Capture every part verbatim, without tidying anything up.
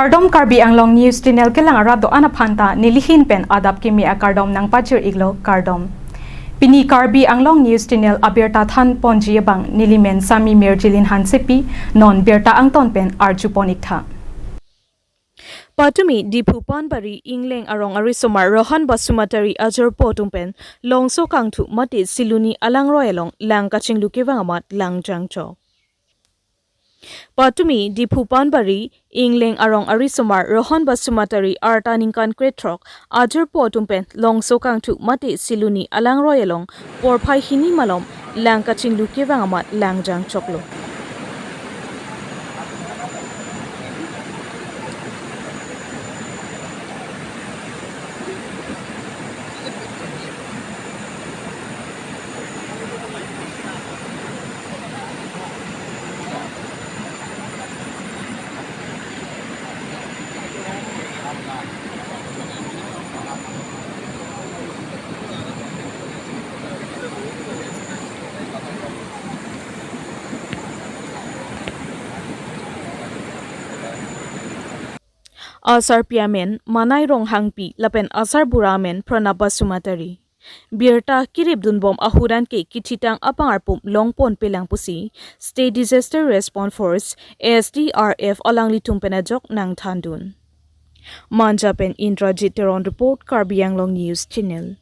Kardom, Karbi Anglong News Channel kelang arat do-an aphan ta nelihin pen adap kimi akardom nangpajir-iklo, kardom. Pini Karbi Anglong News Channel abirta thanponji abang nelimen Sami Mirjilin Hansepi, non birta angton pen arjupon-iktha. Patumi Diphu Panbari Ingleng arong arisomar Rohan Basumatary ajirpo atum pen Longso Kangthu mate Siluni alangroi along lang kachinglu kevang amat lang jangchok. Patumi Diphu Panbari Ingleng arong arisomar Rohan Basumatary arta ningkan krethrok ajirpo atum pen Longso Kangthu mate Siluni alangroi along porphai hini malom lang kachinglu kevang amat lang jangchoklo. Asarpi amen Manai Ronghangpi lapen asarbura amen Pranab Basumatary. Birta kiripdunbom ahut anke kithitang apang arpum longponpelang pusi State Disaster Response Force, S D R F, alanglitum pen ajok nangthandun. Manja pen Indrajit Teron report, Karbi Anglong News Channel.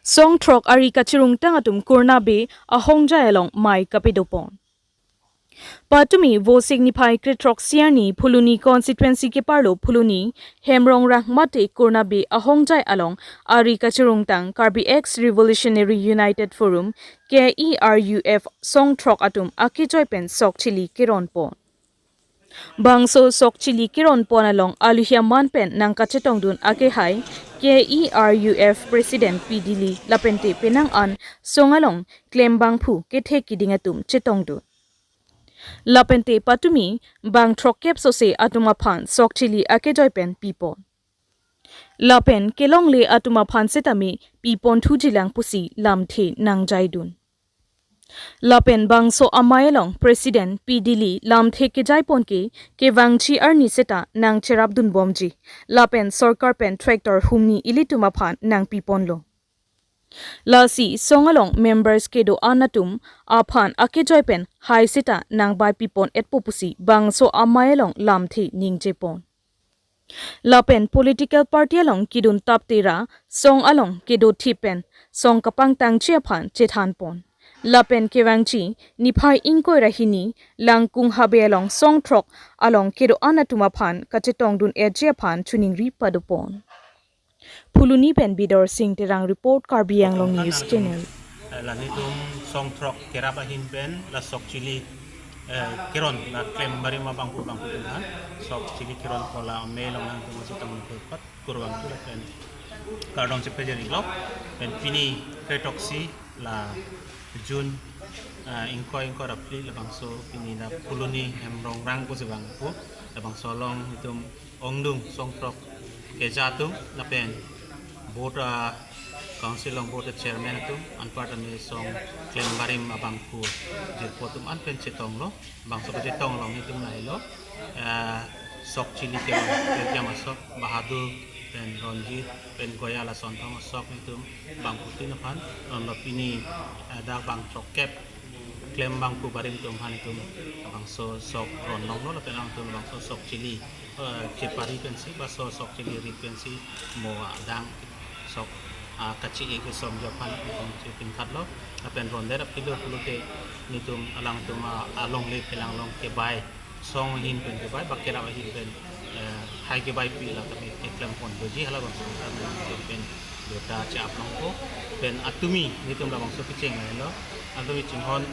Song throk ari kachirungtang atum Kurna Bay ahongjai along mei kapadopon. Patumi Vosik niphai krethrok-si arni Phuloni constituency keparlo Phuloni, Hemrongrang mate Kurna Bay ahongjai along ari kachirungtang Karbi Ex Revolutionary United Forum, K E R U F, song throk atum akejoi pen sok chili keronpon. Bangso sok chili keronpon along aluhi aman pen nangkachetongdun akehai K E R U F President Pi Dili lapente penang an song along klembangphu kethe kiding atum chetongdun. Lapente patumi bang throkkep sose atum aphan sok chili akejoi pen pipon. Lapen kelongle atum aphan setame piponthujilang pusi lamthe nangjaidun. Lapen bangso amei along President Pi Dili lamthe kejaipon ke kevangji arni seta nangcherapdunbomji. Lapen sorkar pen tractor humni ilitum aphan nangpiponlo. Lasi song along members kedo-an atum aphan akejoi pen hai seta nangbai pipon-etpo pusi bangso amei along lamthe ningjepon. Lapen political party along kedun taptera song along kedothip pen song kapangtangji aphan chethanpon. Lapen kevangji niphai ingkoi ra hini Langkung Habe along song throk along kedo-an atum aphan kachetongdun-etji aphan choningri padopon. Phuloni pen Bidor Sing Terang report, Karbi Anglong News Channel. Eh, la nelitum song throk kerap ahin pen la sok chili, eh, keron, la klem barim abangphu bangphu atum aphan sok chili keronpo, la amei along nangtum chetong nangkepatkur abangphu lapen kardom chepajir-iklo. Pen pini krethroksi la June, eh, ingkoi ingkoi ra phli, labangso pini la Phuloni Hemrongrang pusi abangphu, labangso along itum ongdung song throk keja atum lapen board, ah, council along board chairman atum, anparta me song klem barim abangphu jirpo atum an pen chetonglo. Bangso kachetong along itum lahelo, ah, sok chili keron, Perjam asok, Bahadur, pen Ronjit, pen Goya, lason thom asok itum bangphutin aphan, non lo pini, ah, dak bang throkkep klembangphu barim atum aphan itum bangso sok ron longlo, lapen alangtum bangso sok chili, eh, kepari pensi, baso sok chili rit pensi mo adang sok, ah, kachi-e kesomjo aphan itum chepingkatlo, lapen rondet apilo pulote nelitum alangtum, ah, alongle phelang along kebai, song ahin pen kebai, ba kerap ahin pen, eh, hai kebaipi la kami keklempondoji, halabangso kami pen birta che-aplongpo, pen atumi nelitum labangso kecheng lahelo, atumi chinghon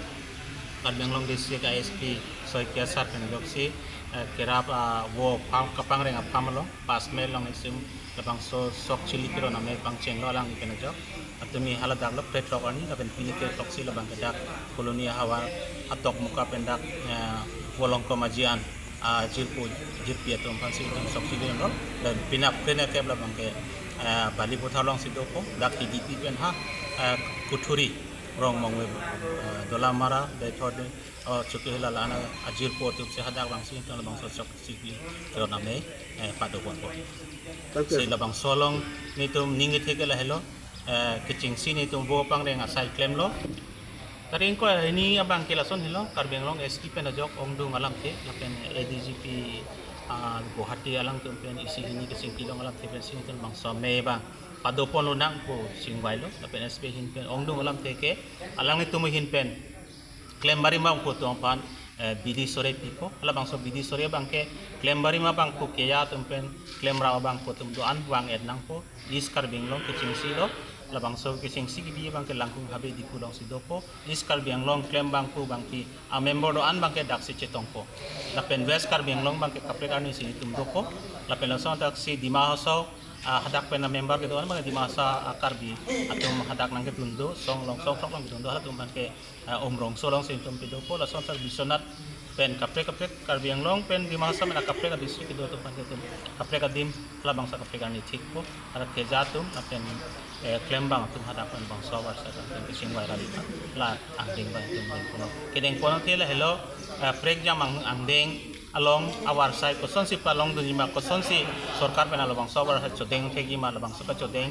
Karbi Anglong District I S P Saikia sir pen ajoksi, eh, kerap, ah, vo farm, kapangreng a-farm along, Pasmel along isim labangso sok chili keron amei pangchenglo alangli pen ajok. Atumi hala dak lo plate lock arni, lapen pini ke lock si labang ke dak colony ahavar atok muka pen dak, eh, volongkom ajian, ah, jirpo, jirpi atum aphan si itum sok chili lo, lapen pinak plane kep labang ke, eh, Balipathar along si dopo, dak Hidipi pen ha, eh, Kuthuri, Rongmongve, eh, Dolamara, Bethode, oh, Chukehela la-an ajirpo atum si hadak vangsi itum labangso sok chili keron amei, eh, pado ponpo. Thank you. Si labangso along nelitum ning kethe ke lahelo, eh, kechengsi nelitum vo pangreng asai klemlo. Tari ingkoi hini abang ke lason helo, Karbi Anglong S P pen ajok ongdung alamthe, lapen A D G P, ah, Guwahati alangtum pen isi hini kechengki long alamthe pensi nelitum labangso amei abang pado ponlonang pu chingvailo, lapen S P ahin pen ongdung alamthe ke, alanglitum ahin pen klem barim abangphu atum aphan, eh, bidi sore pipo. Halabangso bidi sore abang ke klem barim abangphu keja atum pen klem ra abangphu atum do-an vang-et nangpo. East Karbi Anglong kechengsi lo, labangso kechengsi kebi abang ke Langkung Habe Diphu along si dopo. East Karbi Anglong klem abangphu abangpi a-member do-an abang ke dak si chetongpo. Lapen West Karbi Anglong abang ke kaprek arni si nelitum dopo. Lapen lason dak si Dima Hasao, ah, hadak pen a-member kedo-an abang Dima Hasao, ah, Karbi atum hadak nangkedun do, song along song throk along kedun do, halatum abang ke, ah, Umrongso along si nelitum kedopo, lason dak Biswanath pen kaprek kaprek Karbi Anglong pen Dima Hasao pen kaprek a-district kedo atum aphan ke itum kaprek adim, halabangso kaprek arni thikpo, hala keja atum, lapen, eh, klem abang atum hadak pen bangso avarsai atum kechingvai ra li aphan la angdeng abang itum dengponlo. Kedengponlothe lahelo, eh, prekjam ang-, angdeng along avarsai kosonsi palongdunji ma, kosonsi sorkar pen labangso avarsai chodeng thekji ma, labangso kachodeng,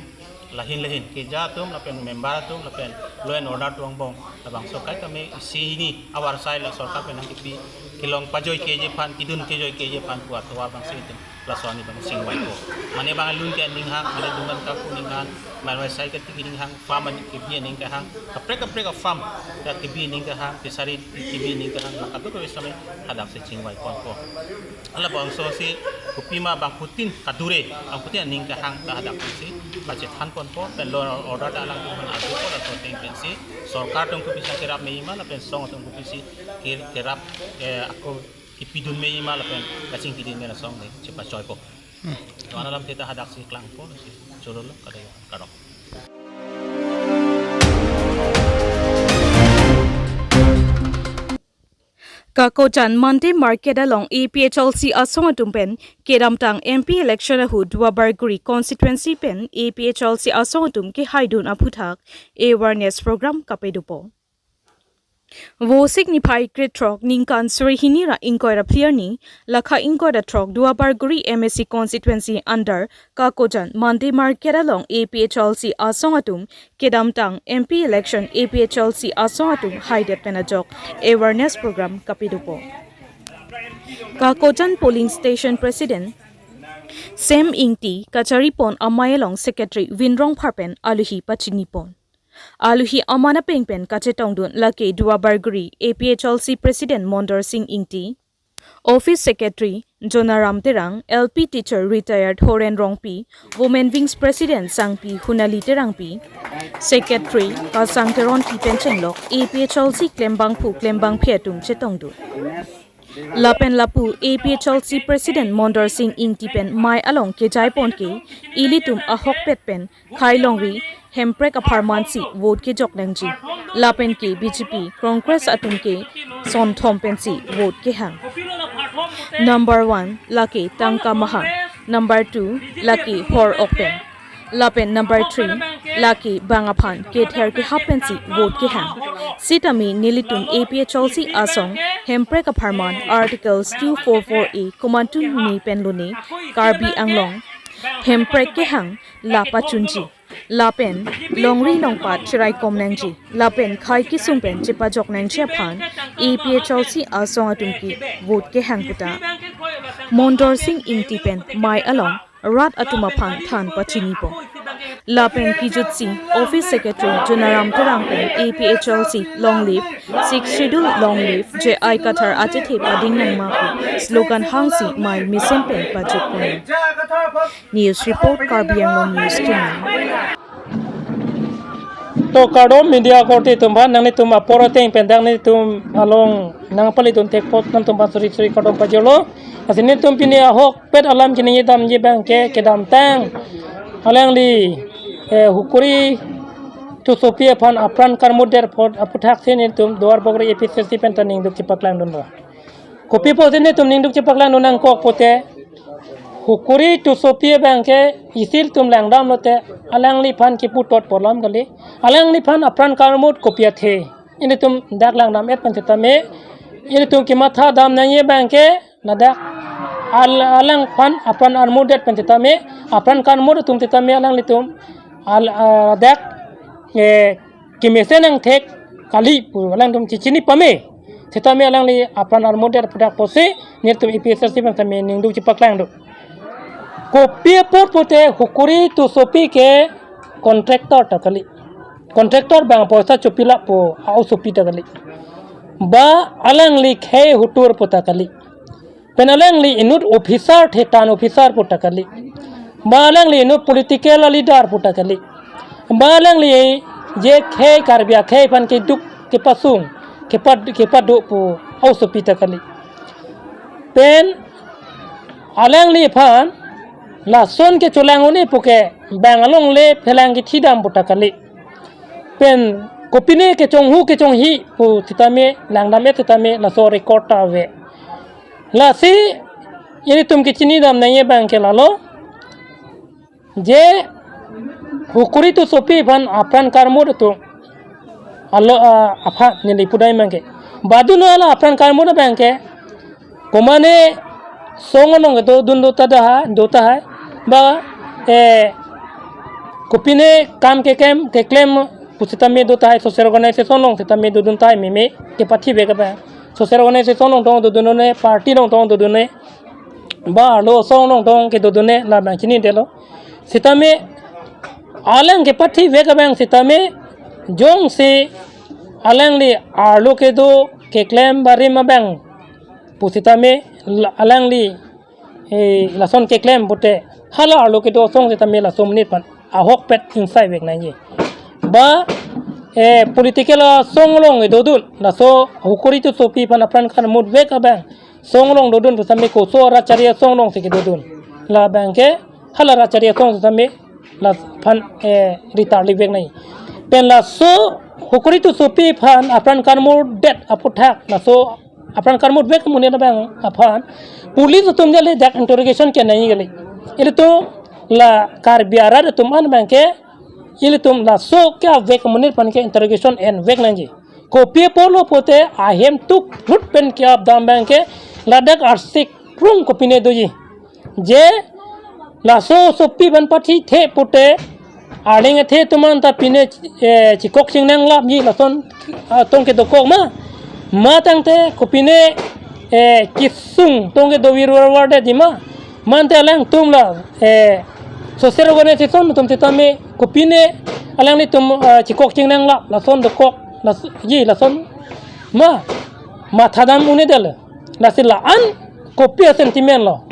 lahin lahin keja atum lapen member atum lapen law and order atum angbong labangso kaitame isi hini avarsai la sorkar pen nangkepi kelong pajoi keji aphan, kedun kejoi keji aphan pu atovar abang si itum laso arni abang chingvaipo. Mane abang lun ke aning hang, mane dungan kaku aning hang, mane sai kati aning hang, farm aning kebi aning kehang, kaprek kaprek a-farm ta kebi aning kehang, fishery kebi aning kehang, la kadokave samai hadak si chingvai ponpo. Halabangso si kopima bangphutin kadure, bangphutin aning kehang ta hadak si pachethan ponpo, pen law order ta alangtum aphan arjupo, laso ateng pensi sorkar atum kopisi kerap meji ma, lapen song atum kopisi ke-, kerap, eh, ako kepidun meji ma, lapen kachingkidin me, lason le chepachoipo. Hmm. Doan alamthe ta hadak si klangpo, si chorolo, kadai kardom. Kakojan Monday Market along A P H L C asong atum pen kedamtang M P election ahut Duarbagori constituency pen A P H L C asong atum kehaidun aphuthak awareness program kapedopo. Vosik niphai krethrok ningkan suri hini ra ingkoi ra phli arni, lakha ingkoi ra throk Duarbagori M A C constituency under Kakojan Monday Market along A P H L C asong atum kedamtang M P election A P H L C asong atum haidet pen ajok awareness program kapedopo. Kakojan polling station president Sem Ingti kachari pon amei along secretary Vin Rongphar pen aluhi pachini pon. Aluhi aman apeng pen kachetongdun lake Duarbagori A P H L C president Mondor Sing Ingti, office secretary Jonaram Terang, L P teacher retired Horen Rongpi, women wings president Sangpi Hunali Terangpi, secretary Kasang Teronpi pen chenglok A P H L C klembangphu klembangphi atum chetongdun. Lapen lapu A P H L C president Mondor Sing Ingti pen mei along kejai pon ke, ilitum ahokpet pen khei longri hemprek apharman si vote kejok nangji. Lapen ke B J P, Congress atum ke sonthom pensi vote kehang. Number one lake tangka mahang. Number two lake hor ok pen. Lapen number three lake bang aphan kether kehap pensi vote kehang. Sitame nelitum A P H L C asong hemprek apharman Articles two four four A komantu ni pen lone Karbi Anglong hemprek kehang la pachunji. Lapen longri longpat cherai kom nangji. Lapen khei kesung pen chepajok nangji aphan A P H L C asong atum ke vote kehang puta Mondor Sing Ingti pen mei along rat atum aphan than pachinipo. Lapen kijutsi office secretary Jonaram Terang pen A P H L C long live, Sixth Schedule long live, J I Kathar achethe pading nangma pu slogan hangsi mei mesen pen pajok pon. News report, Karbi Anglong News Channel. To kardom media korte atum aphan, nanglitum apor ateng pen dak nelitum along nangpali dun thek apot nangtum aphan suri suri kardom pajirlo. Lasi nelitum pini ahokpet alam chiningje damji abang ke kedamtang alangli, eh, Hukuri Tissopi aphan apran karmutdet apot aputhak si nelitum Duarbagori A P H L C pen ta ningduk chepaklang dunlo. Kopi apotsi nelitum ningduk chepaklang dun nangkok pute, Hukuri Tissopi abang ke isi ilitum langdam lote, alangliphan kipu tot pu alam kali, alangliphan apran karmut kopi athe. Ilitum dak langdam-et pen setame, ilitum kematha dam nangji abang ke ladak al-, alangphan apran armutdet pen setame, apran karmut atum setame alanglitum al-, ah, ladak, eh, kemesen angthek kali pu alangtum chichini pame. Setame alangli apran armutdet aputhak apotsi nelitum A P H L C pen setame ningduk chepaklang do. Kopi apot pute Hukuri Tissopi ke contractor ta kali. Contractor abang poisa chopila pu a-osopi ta kali. Ba alangli khei hutur pu ta kali. Pen alangli inut officer, thetan officer pu ta kali. Ba alangli inut political leader pu ta kali. Ba alangli je khei Karbi akhei aphan keduk kepasung, kepad-, kepado pu a-osopi ta kali. Pen alangliphan lason kecholang un-e pu ke bang alongle phelang kethidam pu ta kali. Pen kopine kechonghu kechonghi pu setame langdam-et setame laso record ta ave. Lasi ilitum kechini dam nangji abang ke lalo, je Hukuri Tissopi aphan apran karmut atum alo, ah, aphan neli pudai abang ke. Badun hala apran karmut abang ke, komane song along kedo dun do ta dah, do tahai. Ba, eh, kopine kam keklem, keklem pu setame do tahai, social organization along setame dodun tahai meme, kepathibe ke ba. Social organization along tong dodun ne, party along tong dodun ne. Ba arlo asong along tong kedodun ne, labang chinidetlo. Setame alang kepathivek abang setame jongsi alangli arlo kedo keklem barim abang pu setame la-, alangli, eh, lason keklem pute hala arlo kedo asong setame laso amonit aphan ahokpet ingsaivek nangji. Ba, eh, political asong along dodun, laso Hukuri Tissopi aphan apran karmutvek abang song along dodun pu setame koso rachari asong alongsi kedodun. Labang ke hala rachari asong setame laphan, eh, ritarlivek nangji. Pen laso Hukuri Tissopi aphan apran karmutdet aputhak, laso apran karmutvek amonit abang aphan police atum jale dak interrogation kenangji kali. Ilitum la Karbi arat atum an abang ke ilitum laso ke-avek amonit aphan ke interrogation envek nangji. Kopi apotlo pute ahem tuklut pen ke-ap dam abang ke ladak arsik krung kopine doji. Je laso osopi aphan pathithe pute arleng athe atum an ta pine, eh, chikok chingnang lapji lason, ah, tong kedokok ma. Ma tangte kopine, eh, kesung tong kedo virvar detji ma. Mante alangtum la, eh, social organization atum setame kopine alanglitum, eh, chikok chingnang lap, lason dokok, las-, ji lason ma, matha dam un-edetlo. Lasi la-an kopi a-sentiment lo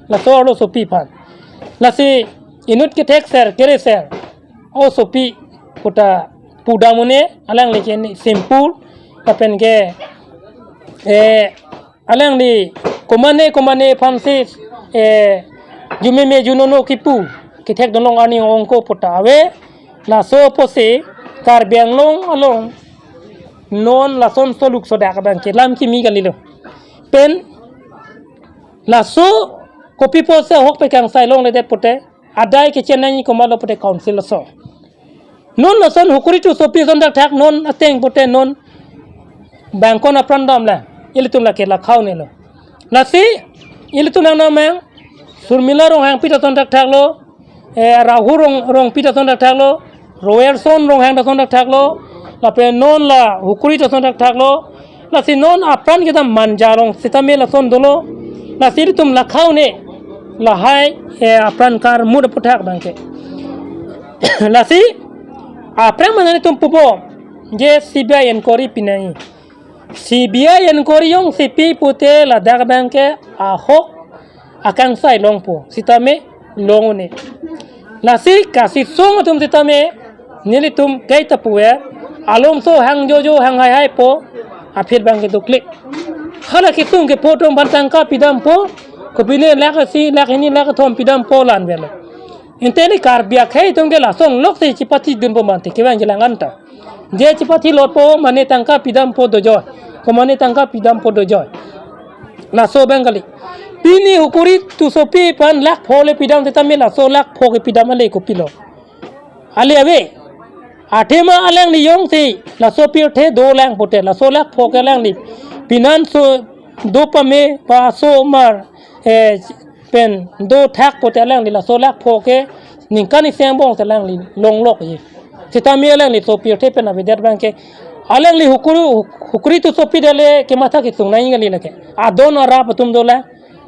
laso arlo osopi aphan. Lasi inut kethekser kereser osopi puta pudam un-e, alangli ke ni simple, lapen ke, eh, alangli komane komane aphansi, eh, jumeme junono kipu kethek dunlong arni ongko puta ave. Laso apotsi Karbi Anglong along non lason soluk sodak abang ke lam kimi kalilo. Pen laso kopi apotsi ahokpet kangsai longledet pute adai kechenangji komatlo pute council aso. Non lason Hukuri Tissopi ason thakthak non ateng pute non bangkon apran damlo, ilitum lake lakhau nelo. Lasi ilitum nang namang Surmila Ronghangpi ta ason thakthaklo, eh, Rahu Rong, Rongpi ta ason thakthaklo, Royerson Ronghang ta ason thakthaklo, lapen non la Hukuri ta ason thakthaklo. Lasi non apran kedam Manja along setame lason dolo. Lasi ilitum lakhau ne lahai, eh, apran karmut aputhak abang ke. Lasi aphrang mane ilitum pupo je C B I inquiry pinangji. C B I inquiry jongsi pi pute ladak abang ke ahok akangsai longpo setame long un-e. Lasi kasisung atum setame Nelitum kaita puver, alomso hang jojo hang haihaipo, aphi abang ke duklik. Hala kesung kepo atum aphan tangka pidampo, kopine lakh isi, lakh hini, lakh kethom pidampo la-an avelo. Ante neli Karbi akhei atum ke lason lok si chipathi dunpo mati, kevang jilang anta. Je chipathi lotpo mane tangka pidampo dojoi, ko mane tangka pidampo dojoi. Laso abang kali. Pini Hukuri Tissopi aphan lakh pho le pidam setame laso lakh pho ke pidam ale kopilo. Ale ave. Athema alangli jongsi laso pirthe dolang pute, laso lakh pho ke alangli pinan so do pame pa asomar, eh, pen dothak pute alangli laso lakh pho ke ningkan isi angbong si alangli longlokji. Setame alangli so pirthe pen avedet abang ke alangli Hukuri, Hukuri Tissopi dale kematha kesung nangji kali lake. Adon arap atum dolang.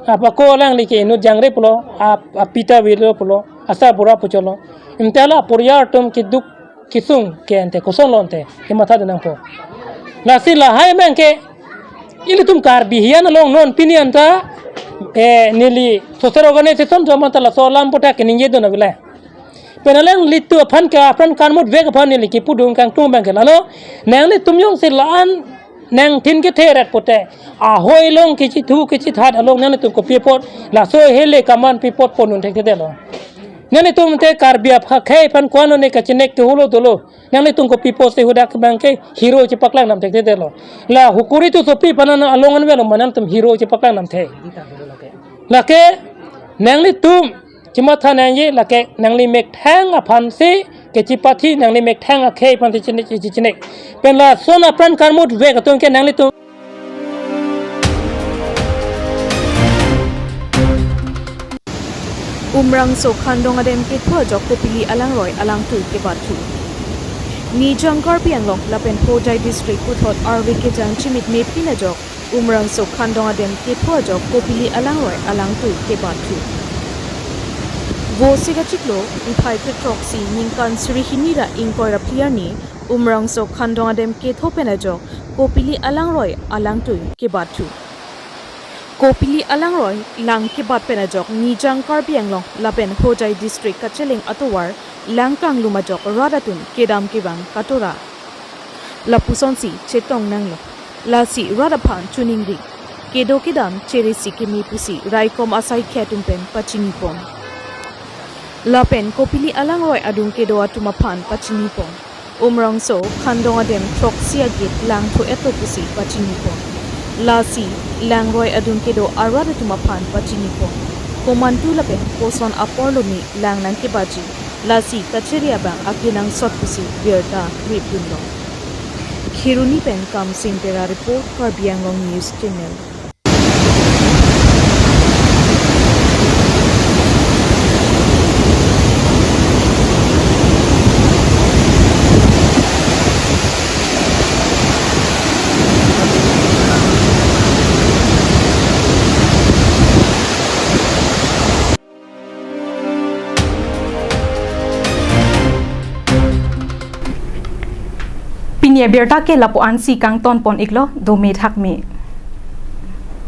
Apako alangli ke inut jangre pulo, ap-, apita velo pulo, asa bura puchotlo. Ante la poriar atum keduk kesung ke ante kosonlo ante, kematha dun nangpo. Lasi lahai abang ke, ilitum Karbi hiyan along non pini anta, eh, neli social organization atum anta laso alam puthak keningje dun avelo. Pen alanglitum aphan ke apran karmut vek aphan neli kipudun kangtung abang ke lalo. Nanglitum jongsi la-an nangthin kethe ret pute, ahoi along kechithu kechithat along nanglitum kopi apot, laso ahele kaman pi apot pondun thekthedetlo. Nanglitum te Karbi akhei aphan ko-an ne kachinek ke hulo dolo. Nanglitum kopi apotsi hadak abang ke hero chepaklang nam thekthedetlo. La Hukuri Tissopi aphan along an avelo ma nangtum hero chepaklang namthe. Lake nanglitum chimatha nangji, lake nangli methang aphansi kechipathi, nangli methang akhei aphansi chinek, chinek. Pen lason apran karmut vek atum ke nanglitum. Umrangso khandong adem ketho ajok Kopili alangroi alangtui kebathu. Nijang Karbi Anglong lapen Hojai district puthot arve kejang chimit mepin ajok Umrangso khandong adem ketho ajok Kopili alangroi alangtui kebathu. Vosik achiklo niphai kethroksi ningkan suri hini ra ingkoi ra phli arni Umrangso khandong adem ketho pen ajok Kopili alangroi alangtui kebathu. Kopili alangroi lang kebat pen ajok Nijang Karbi Anglong lapen Hojai district kacheleng atovar lang kanglum ajok rat atum kedam kevang katora lapusonsi chetong nanglo. Lasi rat aphan choningri, kedo kedam cheresi keme pusi raikom asaikhei atum pen pachinipon. Lapen Kopili alangroi adung kedo atum aphan pachinipon. Umrangso khandong adem throksi agate langthu-etlo pusi pachinipon. Lasi langroi adung kedo arat atum aphan pachinipon. Komantu lapen koson apor lone lang nangkebatji. Lasi kachiri abang akenangsot pusi birta ripdunlo. Kheroni pen Kamsing Tera report, Karbi Anglong News Channel. Pini abirta ke lapu-ansi kangton pon iklo, dome thakme.